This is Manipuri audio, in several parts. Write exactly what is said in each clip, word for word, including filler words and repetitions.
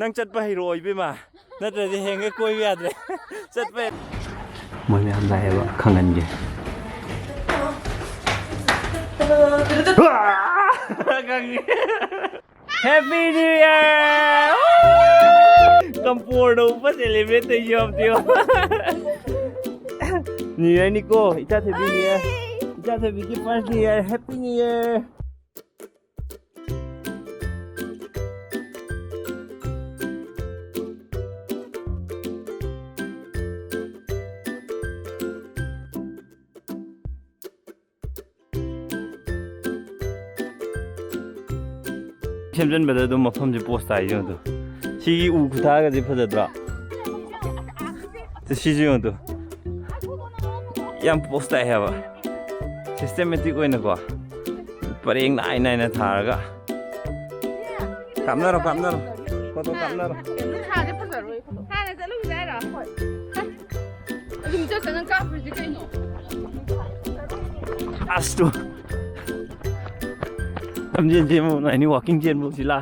ꯅꯪ ꯆꯠꯄ ꯍꯩꯔꯛꯑꯣ ꯏꯕꯦꯝꯃ, ꯅꯠꯇ꯭ꯔꯗꯤ ꯍꯌꯦꯡꯒꯩ ꯀꯣꯏꯕ ꯌꯥꯗ꯭ꯔꯦ꯫ ꯆꯠꯄ ꯍꯩ-, ꯃꯣꯏ ꯃꯌꯥꯝ ꯂꯥꯛꯑꯦꯕ, ꯈꯪꯍꯟꯒꯦ꯫ ꯈꯪꯉꯦ꯫ Happy New Year! ꯀꯝꯄꯣꯔꯗ ꯎꯞꯄ celebrate ꯇꯧꯔꯤꯁꯦ ꯌꯦꯡꯉꯣ꯫ New Year ꯅꯤꯀꯣ, ꯏꯆꯥ ꯊꯣꯏꯕꯤ New Year꯫ ꯏꯆꯥ ꯊꯣꯏꯕꯤꯒꯤ first New Year, Happy New Year! ꯁꯦꯝꯖꯤꯟꯕꯗ ꯑꯗꯨꯝ ꯃꯐꯝꯁꯦ ꯄꯣꯁ ꯇꯥꯏ ꯌꯦꯡꯉꯨ꯫ ꯁꯤꯒꯤ ꯎ ꯈꯨꯊꯥꯒꯁꯦ ꯐꯖꯗ꯭ꯔꯣ? ꯁꯤꯁꯨ ꯌꯦꯡꯉꯨ꯫ ꯌꯥꯝ ꯄꯣꯁ ꯇꯥꯏ ꯍꯥꯏꯕ꯫ Systematic ꯑꯣꯏꯅꯀꯣ꯫ ꯄꯔꯦꯡ ꯅꯥꯏ ꯅꯥꯏꯅ ꯊꯥꯔꯒ꯫ ꯀꯥꯞꯅꯔꯣ, ꯀꯥꯞꯅꯔꯣ꯫ Photo ꯀꯥꯞꯅꯔꯣ꯫ ꯅꯨꯡꯁꯥꯁꯦ ꯐꯖꯔꯣꯏ꯫ ꯍꯥꯟꯅ ꯆꯠꯂꯨꯁꯦ ꯍꯥꯏꯔꯣ? ꯍꯣꯏ꯫ ꯑꯗꯨꯝ ꯆꯠꯇ ꯅꯪ ꯀꯥꯞꯄꯨꯔꯤꯁꯦ ꯀꯩꯅꯣ? ꯑꯁ ꯇꯨ꯫ ꯂꯝꯖꯦꯟ ꯆꯦꯟꯕ ꯅꯨꯡꯉꯥꯏꯅꯤ, walking ꯆꯦꯟꯕ ꯁꯤꯂꯥ꯫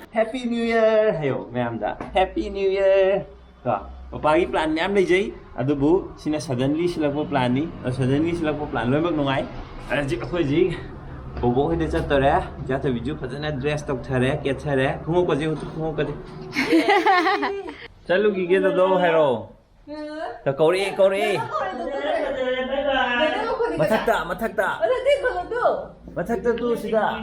Happy New Year ꯍꯥꯏꯌꯣ ꯃꯌꯥꯝꯗ꯫ Happy New Year꯫ ꯀꯣ, ꯄꯄꯥꯒꯤ plan ꯃꯌꯥꯝ ꯂꯩꯖꯩ, ꯑꯗꯨꯕꯨ ꯁꯤꯅ suddenly ꯁꯤꯜꯂꯛꯄ planꯅꯤ꯫ ꯑꯗꯣ suddenly ꯁꯤꯜꯂꯛꯄ plan ꯂꯣꯏꯅꯃꯛ ꯅꯨꯡꯉꯥꯏ꯫ ꯑꯗ ꯍꯧꯖꯤꯛ ꯑꯩꯈꯣꯏ ꯍꯧꯖꯤꯛ ꯕꯣꯕꯣꯛ ꯍꯣꯏꯗ ꯆꯠꯇꯣꯔꯦ꯫ ꯏꯆꯥ ꯊꯣꯏꯕꯤꯁꯨ ꯐꯖꯅ dress ꯇꯧꯊꯔꯦ, ꯀꯦꯊꯔꯦ꯫ ꯈꯣꯡꯎꯞꯀꯁꯦ ꯎꯠꯇꯨ, ꯈꯣꯡꯎꯞꯀꯁꯦ꯫ ꯆꯠꯂꯨꯈꯤꯒꯦ ꯗꯣꯗꯣ ꯍꯥꯏꯔꯣ꯫ ꯀꯧꯔꯛꯑꯦ, ꯀꯧꯔꯛꯑꯦ꯫ ꯃꯊꯛꯇ, ꯃꯊꯛꯇ꯫ ꯃꯊꯛꯇ ꯇꯨ ꯁꯤꯗ꯫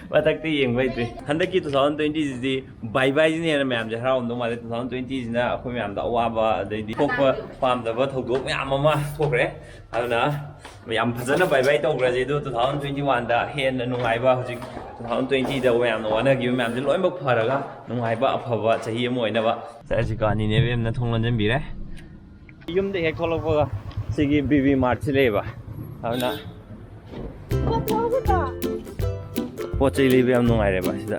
ꯃꯊꯛꯇ ꯌꯦꯡꯕ ꯍꯩꯇ꯭ꯔꯤ꯫ ꯍꯟꯗꯛꯀꯤ two thousand twenty ꯁꯤꯗꯤ bye bye ꯁꯤꯅ ꯍꯦꯟꯅ ꯃꯌꯥꯝꯁꯦ ꯍꯔꯥꯎꯔꯝꯗꯧ ꯃꯥꯜꯂꯦ꯫ Two thousand twenty ꯁꯤꯅ ꯑꯩꯈꯣꯏ ꯃꯌꯥꯝꯗ ꯑꯋꯥꯕ, ꯑꯗꯩꯗꯤ ꯊꯣꯛꯄ ꯄꯥꯝꯗꯕ ꯊꯧꯗꯣꯛ ꯃꯌꯥꯝ ꯑꯃ ꯊꯣꯛꯈ꯭ꯔꯦ꯫ ꯑꯗꯨꯅ ꯌꯥꯝ ꯐꯖꯅ bye bye ꯇꯧꯈ꯭ꯔꯁꯦ꯫ ꯑꯗꯨ two thousand twenty one ꯗ ꯍꯦꯟꯅ ꯅꯨꯡꯉꯥꯏꯕ, ꯍꯧꯖꯤꯛ two thousand twenty ꯗ ꯃꯌꯥꯝꯅ ꯋꯥꯅꯈꯤꯕ ꯃꯌꯥꯝꯁꯦ ꯂꯣꯏꯅꯃꯛ ꯐꯔꯒ ꯅꯨꯡꯉꯥꯏꯕ ꯑꯐꯕ ꯆꯍꯤ ꯑꯃ ꯑꯣꯏꯅꯕ ꯆꯠꯂꯁꯤꯀꯣ꯫ ꯅꯤꯅꯦꯕꯦꯝꯅ ꯊꯣꯡ ꯂꯣꯟꯁꯤꯟꯕꯤꯔꯦ꯫ ꯌꯨꯝꯗ ꯍꯦꯛ ꯊꯣꯛꯂꯛꯄꯒ ꯁꯤꯒꯤ ꯕꯤ ꯕꯤ ꯃꯥꯔꯠꯁꯤ ꯂꯩꯌꯦꯕ, ꯑꯗꯨꯅ ꯄꯣꯠ ꯆꯩ ꯂꯩꯕ ꯌꯥꯝ ꯅꯨꯡꯉꯥꯏꯔꯦꯕ꯫ ꯁꯤꯗ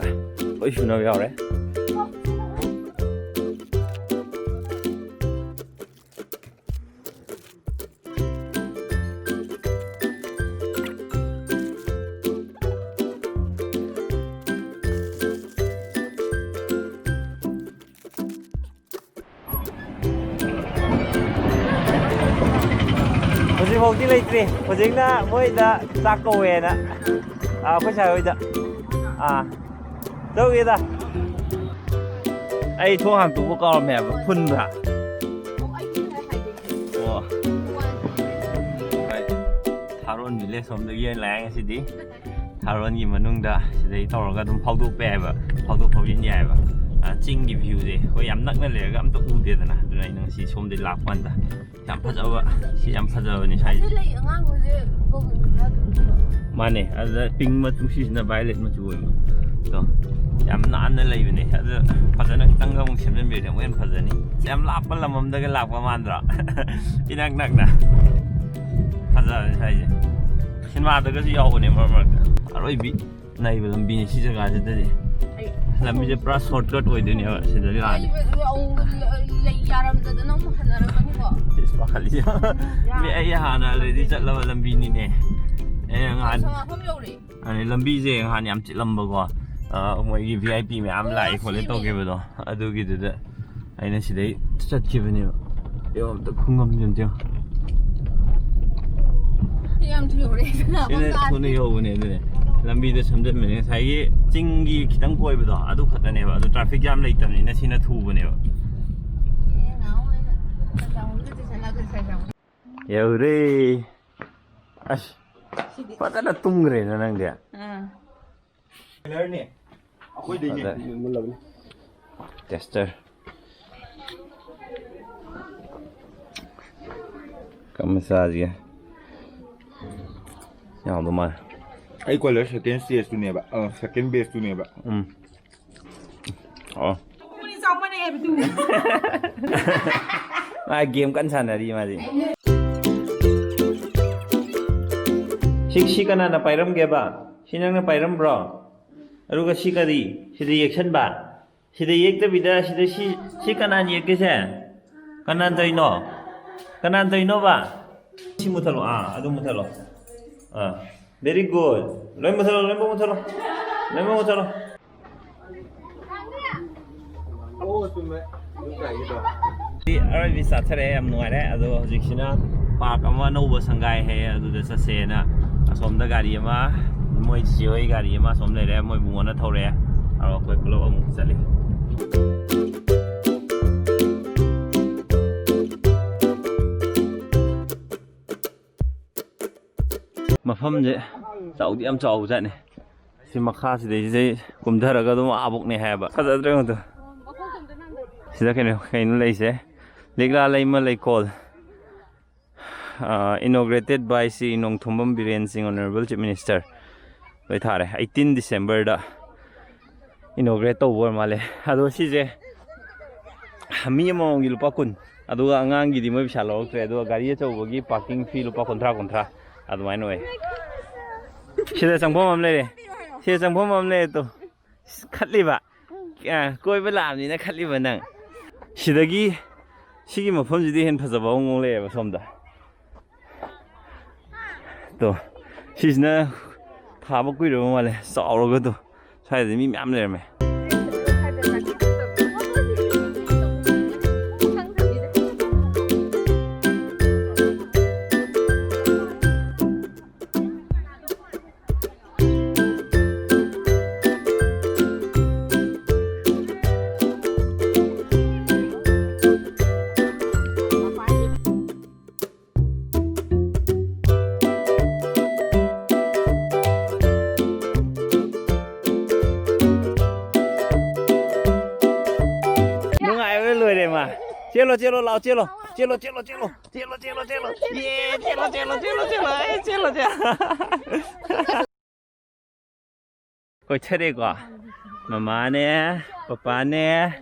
ꯂꯣꯏ ꯁꯨꯅꯕ ꯌꯥꯎꯔꯦ꯫ ꯐꯥꯎꯗꯤ ꯂꯩꯇ꯭ꯔꯤ꯫ ꯍꯧꯖꯤꯛꯅ ꯃꯣꯏꯗ ꯆꯥꯛ ꯀꯧꯋꯦꯅ, ꯑꯥ, ꯑꯩꯈꯣꯏ ꯁꯥꯏ ꯍꯣꯏꯗ꯫ ꯑꯥ, ꯇꯧꯒꯦꯗ꯫ ꯑꯩ ꯊꯣꯡ ꯍꯥꯡꯇꯣꯛꯄ ꯀꯥꯎꯔꯝꯃꯦ ꯍꯥꯏꯕ, ꯐꯨꯟꯕ꯭ꯔꯥ? ꯑꯣ꯫ ꯍꯣꯏ꯫ ꯊꯥꯔꯣꯟ village ꯁꯣꯝꯗꯒꯤ ꯑꯣꯏꯅ ꯂꯥꯛꯑꯦ ꯉꯁꯤꯗꯤ꯫ ꯊꯥꯔꯣꯟꯒꯤ ꯃꯅꯨꯡꯗ ꯁꯤꯗꯩ ꯇꯧꯔꯒ ꯑꯗꯨꯝ ꯐꯥꯎꯗꯣꯛꯄ ꯌꯥꯏꯕ, ꯐꯥꯎꯗꯣꯛ ꯐꯥꯎꯖꯤꯟ ꯌꯥꯏꯕ꯫ ꯑ, ꯆꯤꯡꯒꯤ view ꯁꯦ ꯑꯩꯈꯣꯏ ꯌꯥꯝ ꯅꯛꯅ ꯂꯩꯔꯒ ꯑꯝꯇ ꯎꯗꯦꯗꯅ, ꯑꯗꯨꯅ ꯑꯩꯅ ꯉꯁꯤ ꯁꯣꯝꯗꯩ ꯂꯥꯛꯄ ꯀꯥꯟꯗ ꯌꯥꯝ ꯐꯖꯕ, ꯁꯤ ꯌꯥꯝ ꯐꯖꯕꯅꯤ ꯁ꯭ꯋꯥꯏꯁꯦ꯫ ꯁꯤꯗ ꯂꯩ ꯑꯉꯥꯡꯈꯩꯁꯦ ꯕꯣꯒꯤꯟꯚꯤꯂꯤꯌꯥ ꯑꯗꯨꯝ ꯄꯨꯔꯛꯑꯣ꯫ ꯃꯥꯅꯦ, ꯑꯗꯨꯗ pink ꯃꯆꯨ, ꯁꯤꯁꯤꯅ violet ꯃꯆꯨ ꯑꯣꯏꯕ꯫ ꯑꯗꯣ ꯌꯥꯝ ꯅꯥꯟꯅ ꯂꯩꯕꯅꯦ꯫ ꯑꯗꯨ ꯐꯖꯅ ꯈꯤꯇꯪꯒ ꯑꯃꯨꯛ ꯁꯦꯝꯖꯤꯟꯕꯤꯔꯗꯤ ꯑꯃꯨꯛ ꯍꯦꯟꯅ ꯐꯖꯅꯤ꯫ ꯌꯥꯝ ꯂꯥꯞꯄ ꯂꯝ ꯑꯃꯗꯒ ꯂꯥꯛꯄ ꯃꯥꯟꯗ꯭ꯔꯣ? ꯏꯅꯛ ꯅꯛꯅ꯫ ꯐꯖꯕꯅꯤ ꯁ꯭ꯋꯥꯏꯁꯦ꯫ ꯁꯤꯅꯦꯃꯥꯗꯒꯁꯨ ꯌꯥꯎꯕꯅꯦ ꯃꯔꯛ ꯃꯔꯛꯇ꯫ ꯑꯔꯣꯏꯕꯤ ꯅꯩꯕ ꯂꯝꯕꯤꯅꯤ ꯁꯤ ꯖꯒꯥꯁꯤꯗꯗꯤ꯫ ꯑꯩ ꯂꯝꯕꯤꯁꯦ ꯄꯨꯔꯥ shortcut ꯑꯣꯏꯗꯣꯏꯅꯦꯕ ꯁꯤꯗ ꯂꯥꯛꯑꯗꯤ꯫ ꯑꯩꯕꯨ ꯑꯃꯨꯛ ꯂꯩ ꯌꯥꯔꯝꯗꯗꯅ ꯑꯃꯨꯛ ꯍꯟꯅꯔꯛꯀꯅꯤꯀꯣ꯫ ꯏꯁ, ꯄꯥꯈꯠꯂꯤꯁꯦ꯫ ꯌꯥ꯫ ꯃꯤ ꯑꯩ ꯍꯥꯟꯅ already ꯆꯠꯂꯕ ꯂꯝꯕꯤꯅꯤꯅꯦ꯫ ꯑꯩꯅ ꯉꯍꯥꯟ ꯁꯉꯥꯛꯐꯝ ꯌꯧꯔꯦ꯫ ꯑꯗꯩ ꯂꯝꯕꯤꯁꯦ ꯅꯍꯥꯟ ꯌꯥꯝ ꯆꯤꯜꯂꯝꯕꯀꯣ, ꯑ, ꯃꯣꯏꯒꯤ V I P ꯃꯌꯥꯝ ꯑꯣ, ꯂꯥꯛꯑꯦ ꯈꯣꯠꯂꯦ ꯁꯤꯅꯦ꯫ ꯇꯧꯈꯤꯕꯗꯣ, ꯑꯗꯨꯒꯤꯗꯨꯗ ꯑꯩꯅ ꯁꯤꯗꯩ ꯆꯠꯈꯤꯕꯅꯦꯕ꯫ ꯌꯦꯡꯉꯣ, ꯑꯝꯇ ꯈꯨꯡꯒꯪꯁꯦ ꯑꯝꯇ ꯌꯦꯡꯉꯣ꯫ ꯌꯥꯝ ꯊꯨꯅ ꯌꯧꯔꯦ꯫ ꯁꯤꯅ ꯊꯨꯅ ꯌꯧꯕꯅꯦ ꯑꯗꯨꯅꯦ꯫ ꯂꯝꯕꯤꯗ ꯁꯦꯝꯖꯤꯟꯕꯅꯦ꯫ ꯉꯁꯥꯏꯒꯤ ꯆꯤꯡꯒꯤ ꯈꯤꯇꯪ ꯀꯣꯏꯕꯗꯣ ꯑꯗꯨ ꯈꯛꯇꯅꯦꯕ, ꯑꯗꯨ traffic jam ꯂꯩꯇꯕꯅꯤꯅ ꯁꯤꯅ ꯊꯨꯕꯅꯦꯕ꯫ ꯑꯦ, ꯅꯍꯥꯟ ꯑꯣꯏꯅ ꯆꯠꯂꯒ ꯆꯠꯂꯒ ꯌꯧꯔꯦ꯫ ꯑꯁ, ꯁꯤꯗꯤ ꯐꯖꯅ ꯇꯨꯝꯈ꯭ꯔꯦꯅ ꯅꯪꯗꯤ꯫ ꯑꯥ꯫ ꯀꯂꯔꯅꯦ꯫ ꯑꯩꯈꯣꯏꯗꯩꯅꯦ꯫ ꯐꯖꯔꯦ꯫ ꯃꯨꯜꯂꯕꯅꯤ꯫ Tester꯫ ꯀꯃ ꯆꯥꯁꯤꯒꯦ? ꯌꯥꯎꯗꯧ ꯃꯥꯜꯂꯦ꯫ ꯑꯩ ꯀꯣꯏꯂꯔ second stageꯇꯨꯅꯦꯕ, ꯑ, second batchꯇꯨꯅꯦꯕ꯫ ꯎꯝ꯫ ꯑꯣ꯫ ꯄꯨꯛꯅꯤꯡ ꯆꯥꯎꯃꯟꯅꯩ ꯍꯥꯏꯕꯗꯨ꯫ ꯃꯥ game ꯀꯟꯅ ꯁꯥꯟꯅꯔꯤ ꯃꯥꯗꯤ꯫ ꯁꯤ, ꯁꯤ ꯀꯅꯥꯅ ꯄꯥꯏꯔꯝꯒꯦꯕ? ꯁꯤ ꯅꯪꯅ ꯄꯥꯏꯔꯝꯕ꯭ꯔꯣ? ꯑꯗꯨꯒ ꯁꯤ ꯀꯔꯤ? ꯁꯤꯗ ꯌꯦꯛꯁꯟꯕ? ꯁꯤꯗ ꯌꯦꯛꯇꯕꯤꯗ ꯁꯤꯗ ꯁꯤ, ꯁꯤ ꯀꯅꯥꯅ ꯌꯦꯛꯀꯦꯁꯦ? ꯀꯅꯥꯅ ꯇꯧꯔꯤꯅꯣ? ꯀꯅꯥꯅ ꯇꯧꯔꯤꯅꯣꯕ? ꯁꯤ ꯃꯨꯊꯠꯂꯣ꯫ ꯑꯥ, ꯑꯗꯨ ꯃꯨꯊꯠꯂꯣ꯫ ꯑꯥ, very good. ꯂꯣꯏ ꯃꯨꯊꯠꯂꯣ, ꯂꯣꯏ ꯃꯨꯊꯠꯂꯣ꯫ ꯂꯣꯏ ꯃꯨꯊꯠꯂꯣ꯫ ꯑꯣ, ꯆꯨꯝꯃꯦ꯫ ꯁꯤ ꯑꯔꯣꯏꯕꯤ ꯆꯥꯊꯔꯛꯑꯦ, ꯌꯥꯝ ꯅꯨꯡꯉꯥꯏꯔꯦ꯫ ꯑꯗꯣ ꯍꯧꯖꯤꯛꯁꯤꯅ ꯄꯥꯔꯛ ꯑꯃ ꯑꯅꯧꯕ ꯁꯪꯒꯥꯏ ꯍꯥꯏꯌꯦ, ꯑꯗꯨꯗ ꯆꯠꯁꯦꯅ꯫ ꯑꯁꯣꯝꯗ ꯒꯥꯔꯤ ꯑꯃ, ꯃꯣꯏ ꯆꯤꯆꯦ ꯍꯣꯏ ꯒꯥꯔꯤ ꯑꯃ ꯑꯁꯣꯝ ꯂꯩꯔꯦ, ꯃꯣꯏ ꯕꯨꯡꯉꯣꯅ ꯊꯧꯔꯛꯑꯦ꯫ ꯑꯗꯣ ꯑꯩꯈꯣꯏ ꯄꯨꯂꯞ ꯑꯃꯨꯛ ꯆꯠꯂꯤ꯫ ꯃꯐꯝꯁꯦ ꯆꯥꯎꯗꯤ ꯌꯥꯝ ꯆꯥꯎꯕꯖꯥꯠꯅꯤ꯫ ꯁꯤ ꯃꯈꯥꯁꯤꯗꯩꯁꯤꯗꯩ ꯀꯨꯝꯊꯔꯒ ꯑꯗꯨꯝ ꯑꯥꯕꯨꯛꯅꯦ ꯍꯥꯏꯌꯦꯕ꯫ ꯐꯖꯗ꯭ꯔꯣ ꯌꯦꯡꯉꯨ ꯑꯗꯨ꯫ ꯁꯤꯗ ꯀꯩꯅꯣ, ꯀꯩꯅꯣ ꯂꯩꯁꯦ? ꯂꯤꯛꯂꯥ ꯂꯩꯃ ꯂꯩꯀꯣꯜ꯫ ꯑ, inaugurated by ꯁꯤ ꯅꯣꯡꯊꯣꯝꯕꯝ ꯕꯤꯔꯦꯟ ꯁꯤꯡ, Honourable Chief Minister꯫ ꯂꯣꯏ ꯊꯥꯔꯦ꯫ eighteen December ꯗ inaugurate ꯇꯧꯕ ꯑꯣꯏꯔ ꯃꯥꯜꯂꯦ꯫ ꯑꯗꯣ ꯁꯤꯁꯦ ꯃꯤ ꯑꯃꯃꯝꯒꯤ ꯂꯨꯄꯥ ꯀꯨꯟ, ꯑꯗꯨꯒ ꯑꯉꯥꯡꯒꯤꯗꯤ ꯃꯣꯏ ꯄꯩꯁꯥ ꯂꯧꯔꯛꯇ꯭ꯔꯦ, ꯑꯗꯨꯒ ꯒꯥꯔꯤ ꯑꯆꯧꯕꯒꯤ parking fee ꯂꯨꯄꯥ ꯀꯨꯟꯊ꯭ꯔꯥ, ꯀꯨꯟꯊ꯭ꯔꯥ ꯑꯗꯨꯃꯥꯏꯅ ꯑꯣꯏ꯫ ꯁꯤꯗ ꯆꯪꯐꯝ ꯑꯃ ꯂꯩꯔꯦ, ꯁꯤꯗ ꯆꯪꯐꯝ ꯑꯃ ꯂꯩꯔꯦ꯫ ꯇꯣ, ꯈꯠꯂꯤꯕ꯫ ꯑ, ꯀꯣꯏꯕ ꯂꯥꯛꯑꯕꯅꯤꯅ ꯈꯠꯂꯤꯕ ꯅꯪ꯫ ꯁꯤꯗꯒꯤ ꯁꯤꯒꯤ ꯃꯐꯝꯁꯤꯗꯤ ꯍꯦꯟꯅ ꯐꯖꯕ ꯑꯃ ꯂꯩꯌꯦꯕ ꯁꯣꯝꯗ꯫ ꯇꯣ, ꯁꯤꯁꯤꯅ ꯊꯥꯕ ꯀꯨꯏꯔꯕ ꯃꯥꯜꯂꯦ, ꯆꯥꯎꯔꯒ꯫ ꯇꯣ, ꯁ꯭ꯋꯥꯏꯗꯗꯤ ꯃꯤ ꯃꯌꯥꯝ ꯂꯩꯔꯝꯃꯦ꯫ ꯅꯨꯡꯉꯥꯏꯕꯅ ꯂꯣꯏꯔꯦ ꯃꯥ꯫ ꯆꯦꯜꯂꯣ, ꯆꯦꯜꯂꯣ, ꯂꯥꯛꯑꯣ, ꯆꯦꯜꯂꯣ꯫ ꯆꯦꯜꯂꯣ, ꯆꯦꯜꯂꯣ, ꯆꯦꯜꯂꯣ꯫ ꯆꯦꯜꯂꯣ, ꯆꯦꯜꯂꯣ, ꯆꯦꯜꯂꯣ꯫ ꯌꯦ, ꯆꯦꯜꯂꯣ, ꯆꯦꯜꯂꯣ, ꯆꯦꯜꯂꯣ, ꯆꯦꯜꯂꯣ꯫ ꯑꯦ, ꯆꯦꯜꯂꯣ, ꯆꯦꯜꯂꯣ꯫ ꯀꯣꯏꯊꯔꯦꯀꯣ꯫ ꯃꯃꯥꯅꯦ, ꯄꯄꯥꯅꯦ,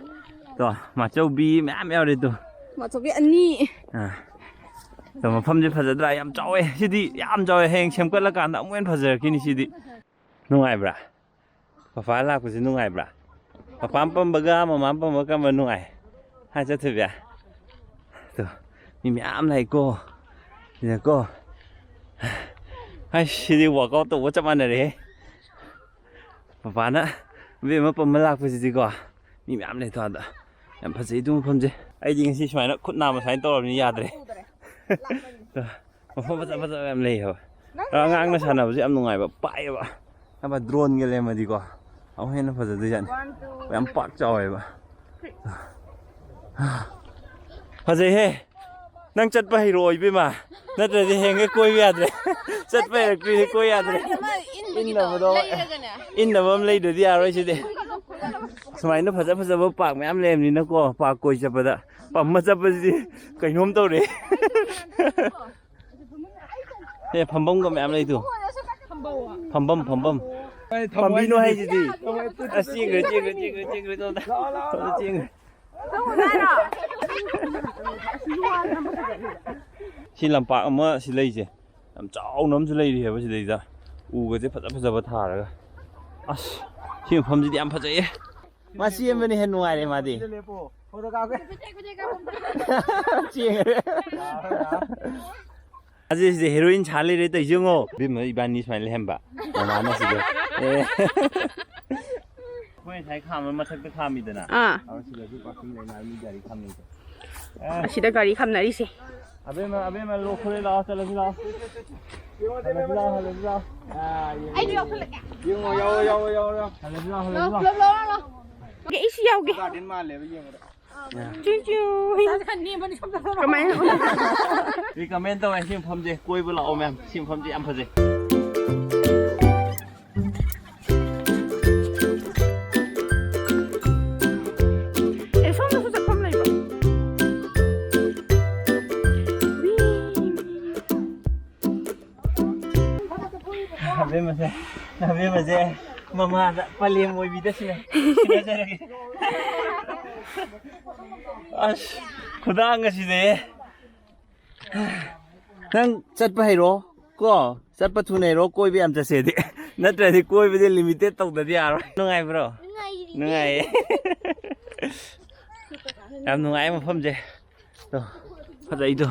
ꯇꯣ, ꯃꯥꯆꯧꯕꯤ ꯃꯌꯥꯝ ꯌꯥꯎꯔꯦ ꯇꯨ꯫ ꯃꯥꯆꯧꯕꯤ ꯑꯅꯤ꯫ ꯑꯥ꯫ ꯇꯣ, ꯃꯐꯝꯁꯦ ꯐꯖꯗ꯭ꯔꯥ? ꯌꯥꯝ ꯆꯥꯎꯋꯦ꯫ ꯁꯤꯗꯤ ꯌꯥꯝ ꯆꯥꯎꯋꯦ꯫ ꯍꯌꯦꯡ ꯁꯦꯝꯒꯠꯂꯀꯥꯟꯗ ꯑꯃꯨꯛ ꯍꯦꯟꯅ ꯐꯖꯔꯛꯈꯤꯅꯤ ꯁꯤꯗꯤ꯫ ꯅꯨꯡꯉꯥꯏꯕ꯭ꯔꯥ? ꯄꯄꯥ ꯂꯥꯛꯄꯁꯦ ꯅꯨꯡꯉꯥꯏꯕ꯭ꯔꯥ? ꯄꯄꯥ ꯄꯝꯕꯒ ꯃꯃꯥ ꯄꯝꯕꯒ ꯀꯔꯝꯕ ꯅꯨꯡꯉꯥꯏ? ꯍꯥꯏ ꯆꯠꯊꯣꯏꯕꯤ? ꯇꯣ, ꯃꯤ ꯃꯌꯥꯝ ꯂꯥꯛꯏꯀꯣ꯫ ꯁꯤꯗꯀꯣ꯫ ꯍꯥꯏ, ꯁꯤꯗꯤ workout ꯇꯧꯕ ꯆꯞ ꯃꯥꯟꯅꯔꯦꯍꯦ꯫ ꯄꯄꯥꯅ ꯏꯕꯦꯝꯃ ꯄꯝꯕ ꯂꯥꯛꯄꯁꯤꯗꯤꯀꯣ꯫ ꯃꯤ ꯃꯌꯥꯝ ꯂꯩ ꯊꯣꯡꯗ꯫ ꯌꯥꯝ ꯐꯖꯩ ꯑꯗꯨ ꯃꯐꯝꯁꯦ꯫ ꯑꯩꯗꯤ ꯉꯁꯤ ꯁꯨꯃꯥꯏꯅ ꯈꯨꯠ ꯅꯥꯝꯃ ꯁꯨꯃꯥꯏꯅ ꯇꯧꯔꯕꯅꯤꯅ ꯌꯥꯗ꯭ꯔꯦ꯫ ꯇꯧꯗ꯭ꯔꯦ꯫ ꯂꯥꯞꯃꯟ-, ꯃꯐꯝ ꯐꯖ ꯐꯖꯕ ꯌꯥꯝ ꯂꯩ ꯍꯥꯏꯕ꯫ ꯑꯉꯥꯡꯅ ꯁꯥꯟꯅꯕꯁꯨ ꯌꯥꯝ ꯅꯨꯡꯉꯥꯏꯕ, ꯄꯥꯛꯑꯦꯕ꯫ ꯑꯃ ꯗ꯭ꯔꯣꯟꯒ ꯂꯩꯔꯝꯃꯗꯤꯀꯣ, ꯑꯃꯨꯛ ꯍꯦꯟꯅ ꯐꯖꯗꯣꯏꯖꯥꯠꯅꯤ꯫ ꯌꯥꯝ ꯄꯥꯛ ꯆꯥꯎꯋꯦꯕ꯫ ꯐꯖꯩꯍꯦ꯫ ꯅꯪ ꯆꯠꯄ ꯍꯩꯔꯛꯑꯣ ꯏꯕꯦꯝꯃ, ꯅꯠꯇ꯭ꯔꯗꯤ ꯍꯌꯦꯡꯒꯩ ꯀꯣꯏꯕ ꯌꯥꯗ꯭ꯔꯦ꯫ ꯆꯠꯄ ꯍꯩꯔꯛꯇ꯭ꯔꯤꯗꯤ ꯀꯣꯏ ꯌꯥꯗ꯭ꯔꯦ꯫ ꯏꯟꯅꯕꯗꯣ, ꯏꯟꯅꯕ ꯑꯃ ꯂꯩꯗ꯭ꯔꯗꯤ ꯌꯥꯔꯣꯏ ꯁꯤꯗꯤ꯫ ꯁꯨꯃꯥꯏꯅ ꯐꯖ ꯐꯖꯕ ꯄꯥꯛ ꯃꯌꯥꯝ ꯂꯩꯔꯝꯅꯤꯅꯀꯣ, ꯄꯥꯛ ꯀꯣꯏ ꯆꯠꯄꯗ ꯄꯝꯃ ꯆꯠꯄꯁꯤꯗꯤ ꯀꯩꯅꯣꯝ ꯇꯧꯔꯦ꯫ ꯑꯦ, ꯐꯝꯐꯝꯒ ꯃꯌꯥꯝ ꯂꯩꯗꯨ꯫ ꯐꯝꯐꯝ, ꯐꯝꯐꯝ꯫ ꯄꯥꯝꯕꯤꯅꯣ ꯍꯥꯏꯁꯤꯗꯤ꯫ ꯑꯁ, ꯆꯦꯟꯈ꯭ꯔꯦ, ꯆꯦꯟꯈ꯭ꯔꯦ, ꯆꯦꯟꯈ꯭ꯔꯦ, ꯆꯦꯟꯈ꯭ꯔꯦ, ꯇꯧꯗ꯫ ꯇꯧꯗ, ꯆꯦꯟꯈ꯭ꯔꯦ꯫ ꯁꯤ ꯂꯝꯄꯥꯛ ꯑꯃ ꯁꯤ ꯂꯩꯁꯦ꯫ ꯌꯥꯝ ꯆꯥꯎꯅ ꯑꯃꯁꯨ ꯂꯩꯔꯤ ꯍꯥꯏꯕ ꯁꯤꯗꯩꯗ꯫ ꯎꯒꯁꯦ ꯐꯖ ꯐꯖꯕ ꯊꯥꯔꯒ꯫ ꯑꯁ, ꯁꯤ ꯃꯐꯝꯁꯤꯗꯤ ꯌꯥꯝ ꯐꯖꯩꯌꯦ꯫ ꯃꯥ ꯆꯦꯟꯕꯅ ꯍꯦꯟꯅ ꯅꯨꯡꯉꯥꯏꯔꯦ ꯃꯥꯗꯤ꯫ ꯆꯦꯟꯈ꯭ꯔꯦ꯫ ꯑꯁꯤꯁꯤꯗ ꯍꯦꯔꯣꯏꯟ ꯁꯥ ꯂꯩꯔꯦ ꯇꯧꯏꯁꯦ ꯌꯦꯡꯉꯣ꯫ ꯏꯕꯦꯝꯃ ꯏꯕꯥꯅꯤ ꯁꯨꯃꯥꯏꯅ ꯂꯩꯍꯟꯕ꯫ ꯃꯃꯥꯅ ꯁꯤꯗ꯫ ꯑꯦ꯫ ꯑꯩꯈꯣꯏ ꯉꯁꯥꯏ ꯈꯥꯝꯕ ꯃꯊꯛꯇ ꯈꯥꯝꯃꯤꯗꯅ꯫ ꯑꯥ꯫ ꯑꯗꯨ ꯁꯤꯗꯁꯨ ꯄꯥꯔꯀꯤꯡ ꯂꯩ ꯃꯥꯜꯂꯦ, ꯃꯤ ꯒꯥꯔꯤ ꯈꯥꯝꯅꯩꯗꯣ꯫ ꯑꯦ꯫ ꯑꯁꯤꯗ ꯒꯥꯔꯤ ꯈꯥꯝꯅꯔꯤꯁꯦ꯫ ꯑꯕꯦꯝꯃ, ꯑꯕꯦꯝꯃ, ꯂꯣꯛꯈꯨꯔꯦ, ꯂꯥꯛꯑꯣ, ꯆꯠꯂꯁꯤ ꯂꯥꯛꯑꯣ꯫ ꯍꯜꯂꯁꯤ ꯂꯥꯛꯑꯣ, ꯍꯜꯂꯁꯤ ꯂꯥꯛꯑꯣ꯫ ꯑꯥ, ꯌꯦꯡꯉꯣ, ꯑꯩꯁꯨ ꯌꯦꯡꯉꯣ, ꯌꯥꯎꯁꯜꯂꯛꯀꯦ꯫ ꯌꯦꯡꯉꯣ, ꯌꯥꯎꯋꯣ, ꯌꯥꯎꯋꯣ, ꯌꯥꯎꯋꯣ, ꯌꯥꯎꯋꯣ꯫ ꯍꯜꯂꯁꯤ ꯂꯥꯛꯑꯣ, ꯍꯜꯂꯁꯤ ꯂꯥꯛꯑꯣ꯫ ꯄꯨꯂꯞ ꯂꯧꯔꯣ, ꯂꯧꯔꯣ꯫ ꯑꯩꯁꯨ ꯌꯥꯎꯒꯦ꯫ ꯒꯥꯔꯗꯦꯟ ꯃꯥꯜꯂꯦꯕ ꯌꯦꯡꯕꯗ꯫ ꯆꯨ ꯆꯨ꯫ ꯀꯃꯥꯏꯅ? Recommend ꯇꯧꯋꯦ ꯁꯤ ꯃꯐꯝꯁꯦ, ꯀꯣꯏꯕ ꯂꯥꯛꯑꯣ ꯃꯌꯥꯝ, ꯁꯤ ꯃꯐꯝꯁꯦ ꯌꯥꯝ ꯐꯖꯩ꯫ ꯑꯦ, ꯁꯣꯝꯗꯁꯨ ꯆꯠꯐꯝ ꯂꯩꯕ꯭ꯔꯣ? ꯋꯤ꯫ ꯑꯕꯦꯝꯃꯁꯦ, ꯑꯕꯦꯝꯃꯁꯦ ꯃꯃꯥꯗ ꯄꯂꯦꯝ ꯑꯣꯏꯕꯤꯗ ꯁꯤꯟꯅ-, ꯁꯤꯟꯅꯖꯔꯒꯦ꯫ ꯑꯁ, ꯈꯨꯗꯥꯡ ꯑꯁꯤꯗꯤ꯫ ꯅꯪ ꯆꯠꯄ ꯍꯩꯔꯣ ꯀꯣ, ꯆꯠꯄ ꯊꯨꯅ ꯍꯩꯔꯣ, ꯀꯣꯏꯕ ꯌꯥꯝ ꯆꯠꯁꯦꯗꯤ꯫ ꯅꯠꯇ꯭ꯔꯗꯤ ꯀꯣꯏꯕꯗꯤ limited ꯇꯧꯗꯗꯤ ꯌꯥꯔꯣꯏ꯫ ꯅꯨꯡꯉꯥꯏꯕ꯭ꯔꯣ? ꯅꯨꯡꯉꯥꯏꯔꯤ꯫ ꯅꯨꯡꯉꯥꯏꯌꯦ꯫ ꯌꯥꯝ ꯅꯨꯡꯉꯥꯏ ꯃꯐꯝꯁꯦ꯫ ꯇꯣ, ꯐꯖꯩꯗꯣ꯫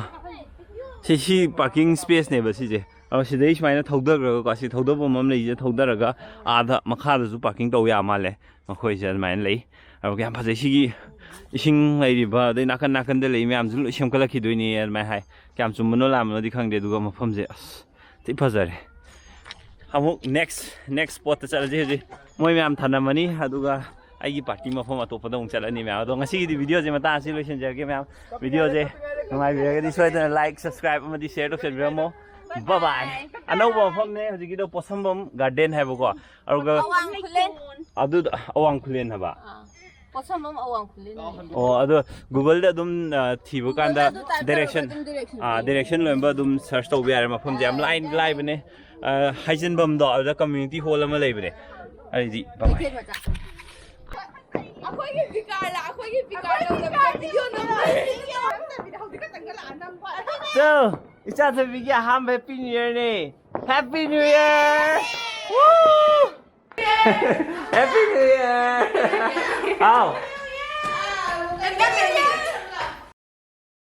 ꯁꯤ, ꯁꯤ parking space ꯅꯦꯕ ꯁꯤꯁꯦ꯫ ꯑꯗꯣ ꯁꯤꯗꯩ ꯁꯨꯃꯥꯏꯅ ꯊꯧꯗꯈ꯭ꯔꯒꯀꯣ, ꯁꯤ ꯊꯧꯗꯐꯝ ꯑꯃ ꯂꯩꯁꯦ, ꯊꯧꯗꯔꯒ ꯑꯥꯗ ꯃꯈꯥꯗꯁꯨ ꯄꯥꯔꯀꯤꯡ ꯇꯧ ꯌꯥ ꯃꯥꯜꯂꯦ꯫ ꯃꯈꯣꯏꯁꯦ ꯑꯗꯨꯃꯥꯏꯅ ꯂꯩ꯫ ꯑꯗꯨꯒ ꯌꯥꯝ ꯐꯖꯩ꯫ ꯁꯤꯒꯤ ꯏꯁꯤꯡ ꯂꯩꯔꯤꯕ, ꯑꯗꯩ ꯅꯥꯀꯟ ꯅꯥꯀꯟꯗ ꯂꯩ ꯃꯌꯥꯝꯁꯨ ꯂꯣꯏ ꯁꯦꯝꯒꯠꯂꯛꯈꯤꯗꯣꯏꯅꯦ ꯑꯗꯨꯃꯥꯏꯅ ꯍꯥꯏ꯫ ꯀꯌꯥꯝ ꯆꯨꯝꯕꯅꯣ ꯂꯥꯟꯕꯅꯣꯗꯤ ꯈꯪꯗꯦ, ꯑꯗꯨꯒ ꯃꯐꯝꯁꯦ ꯑꯁ ꯊꯤ ꯐꯖꯔꯦ꯫ ꯑꯃꯨꯛ next next spotꯇ ꯆꯠꯂꯁꯤ꯫ ꯍꯧꯖꯤꯛ ꯃꯣꯏ ꯃꯌꯥꯝ ꯊꯅꯝꯃꯅꯤ, ꯑꯗꯨꯒ ꯑꯩꯒꯤ ꯄꯥꯔꯇꯤ ꯃꯐꯝ ꯑꯇꯣꯞꯄꯗ ꯑꯃꯨꯛ ꯆꯠꯂꯅꯤ ꯃꯌꯥꯝ꯫ ꯑꯗꯣ ꯉꯁꯤꯒꯤꯗꯤ ꯚꯤꯗꯤꯑꯣꯁꯦ ꯃꯇꯥꯡ ꯑꯁꯤ ꯂꯣꯏꯁꯤꯟꯖꯔꯒꯦ ꯃꯌꯥꯝ꯫ ꯚꯤꯗꯤꯑꯣꯁꯦ ꯅꯨꯡꯉꯥꯏꯕꯤꯔꯒꯗꯤ ꯁꯣꯏꯗꯅ like, subscribe ꯑꯃꯗꯤ share ꯇꯧꯁꯟꯕꯤꯔꯝꯃꯣ꯫ Bye bye꯫ ꯑꯅꯧꯕ ꯃꯐꯝꯅꯦ ꯍꯧꯖꯤꯛꯀꯤꯗꯣ, ꯄꯣꯠꯁꯝꯕꯝ ꯒꯥꯔꯗꯦꯟ ꯍꯥꯏꯕꯀꯣ꯫ ꯑꯗꯨꯒ ꯑꯋꯥꯡ ꯈꯨꯂꯦꯟ꯫ ꯑꯗꯨꯗ ꯑꯋꯥꯡ ꯈꯨꯂꯦꯟ ꯍꯥꯏꯕ꯫ ꯑꯥ, ꯄꯣꯠꯁꯝꯕꯝ ꯑꯋꯥꯡ ꯈꯨꯂꯦꯟ ꯍꯥꯏ꯫ ꯑꯣ, ꯑꯗꯣ Googleꯗ ꯑꯗꯨꯝ, ꯑ, ꯊꯤꯕ ꯀꯥꯟꯗ Googleꯗ ꯑꯗꯨꯝ type ꯇꯧꯔꯒ direction, ꯑꯗꯨꯝ direction ꯑꯥ, ꯐꯪꯕꯅꯦ꯫ Direction ꯂꯣꯏꯅꯕ ꯑꯗꯨꯝ search ꯇꯧꯕ ꯌꯥꯔꯦ꯫ ꯃꯐꯝꯁꯦ ꯌꯥꯝ ꯂꯥꯏ-, ꯂꯥꯏꯕꯅꯦ꯫ ꯑ, ꯍꯥꯏꯖꯤꯟꯐꯝꯗꯣ ꯑꯗꯨꯗ community hall ꯑꯃ ꯂꯩꯕꯅꯦ꯫ ꯑꯩꯗꯤ bye bye꯫ ꯀꯩꯊꯦꯜ ꯃꯆꯥ꯫ ꯑꯩꯈꯣꯏꯒꯤ ꯕꯤꯀꯥꯔ ꯂꯥꯛ-, ꯑꯩꯈꯣꯏꯒꯤ ꯕꯤꯀꯥꯔ ꯂꯧꯗꯕꯤꯗ ꯚꯤꯗꯤꯑꯣ ꯅꯝꯕ꯫ ꯍꯧꯖꯤꯛ ꯈꯛꯇꯪꯒ ꯂꯥꯛꯑ ꯅꯝꯕ꯫ So, ꯏꯆꯥꯊꯣꯏꯕꯤꯒꯤ ꯑꯍꯥꯟꯕ Happy New Yearꯅꯦ꯫ Happy New Year! Woo! Happy New Year! ꯍꯥꯎ꯫